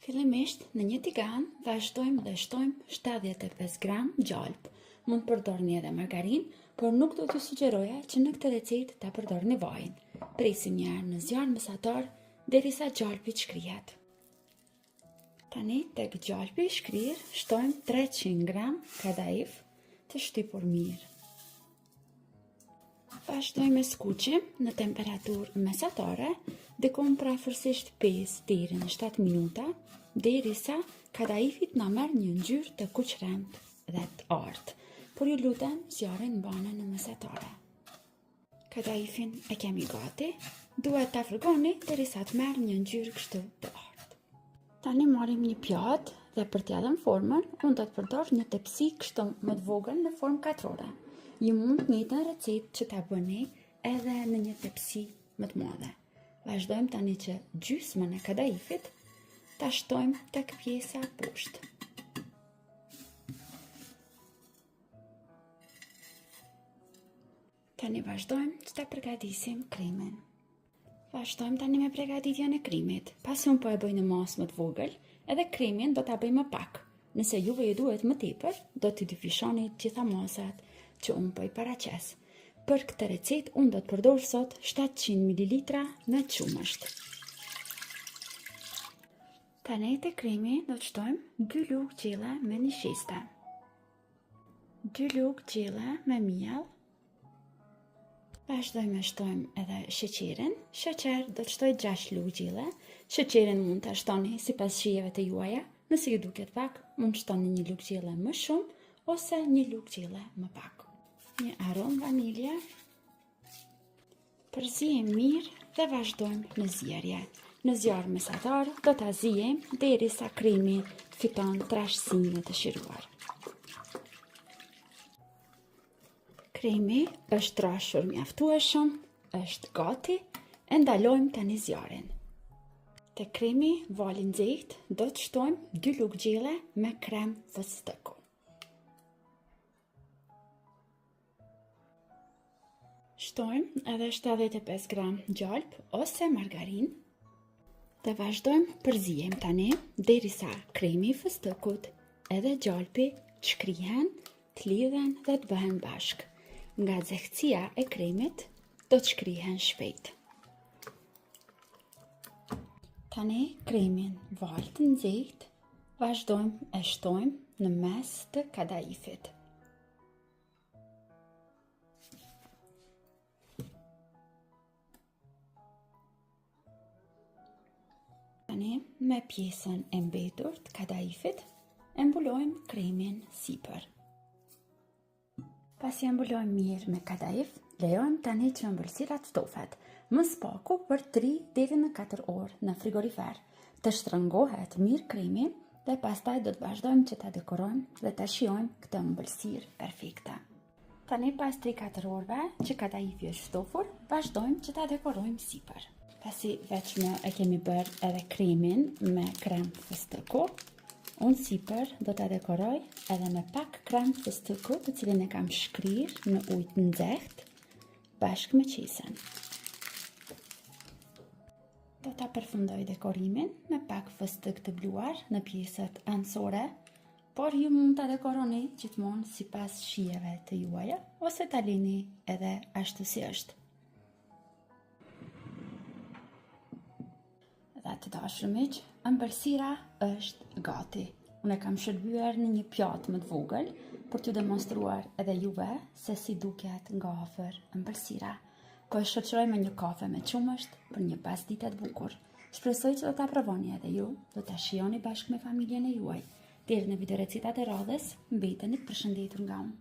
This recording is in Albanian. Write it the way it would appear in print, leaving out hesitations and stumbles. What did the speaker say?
Fillimisht në një tigan vazhdojmë dhe shtojmë 75 gram gjalpë. Mund të përdorni edhe margarinë, por nuk do t'ju sugjeroja që në këtë recetë ta përdorni vajin. Presim një herë në zjarr mesatar derisa gjalpi të shkrihet. Tani tek gjalpi i shkrirë shtojmë 300 gram kadaif të shtypur mirë. Vazhdojmë e skuqim në temperaturë mesatare, dikun përafërsisht 5 deri në 7 minuta, derisa kadaifi të na merr një ngjyrë të kuqërremtë dhe të artë. Por ju lutem, zjarrin mbane në mesatare. Kadaifin e kemi gati, duhet ta fërgoni derisa të merr një ngjyrë kështu të artë. Tani marrim një pjatë dhe për t'ia dhënë formën, unë do të përdor një tepsi kështu më të vogël në formë katrore. Ju mund të njëjtën recetë që ta bëni edhe në një tepsi më të madhe. Vazhdojmë tani që gjysmën e kadaifit ta shtojmë tek pjesa poshtë. Tani vazhdojmë që ta përgatisim kremin. Vazhdojmë tani me pregatitjen e kremit. Pasi unë po e bëj në masë më të vogël, edhe kremin do ta bëj më pak. Nëse juve ju duhet më tepër, do t'i dyfishoni të gjitha masat që unë po i paraqes. Për këtë recetë unë do të përdor sot 700 ml me qumësht. Tani te kremi do të shtojmë 2 lugë gjelle me nisheste. 2 lugë gjelle me miell. Vazhdojmë e shtojmë edhe sheqerin. Sheqer do të shtoj 6 lugë gjelle. Sheqerin mund ta shtoni sipas shijeve të juaja. Nëse ju duket pak, mund të shtoni një lugë gjelle më shumë ose një lugë gjelle më pak. Një aromë vanilje. Përziejmë mirë dhe vazhdojmë në zierje. Në zjarr mesatar do ta ziejmë derisa kremi të fiton trashësinë e dëshiruar. Kremi është trashur mjaftueshëm, është gati, e ndalojmë tani zjarrin. Te kremi valë i nxehtë do të shtojmë 2 lugë gjelle me krem fëstëku. Shtojmë edhe 75 gram gjalpë ose margarinë dhe vazhdojmë përziejmë tani derisa kremi i fëstëkut edhe gjalpi të shkrihen, të lidhen dhe të bëhen bashkë. Nga nxehtësia e kremit do të shkrihen shpejt. Tani kremin valë të nxehtë vazhdojmë e shtojmë në mes të kadaifit. Tani me pjesën e mbetur të kadaifit e mbulojmë kremin sipër. Pasi e mbulojmë mirë me kadaif, lejojmë tani që ëmbëlsira të ftofet, më së paku për 3 deri në 4 orë në frigorifer. Të shtrëngohet mirë kremi dhe pastaj do të vazhdojmë që ta dekorojmë dhe ta shijojmë këtë ëmbëlsirë perfekte. Tani pas 3-4 orëve që kadaifi është ftofur, vazhdojmë që ta dekorojmë sipër. Pasi veçmë e kemi bërë edhe kremin me krem fëstëku, unë sipër do ta dekoroj edhe me pak krem fëstëku të cilin e kam shkrirë në ujë të nxehtë bashkë me qesen. Do ta përfundoj dekorimin me pak fëstëk të bluar në pjesët anësore Por ju mund ta dekoroni gjithmonë sipas shijeve të juaja ose ta lini edhe ashtu si është. Dhe të dashur miq, ëmbëlsira është gati. Unë e kam shërbyer në një pjatë më të vogël për t'ju demonstruar edhe juve se si duket nga afër ëmbëlsira. Po e shoqëroj me një kafe me qumësht për një pasdite të bukur. Shpresoj që do ta provoni edhe ju, do ta shijoni bashkë me familjen e juaj. Deri në video recetat e radhës, mbeteni të përshëndetur nga unë.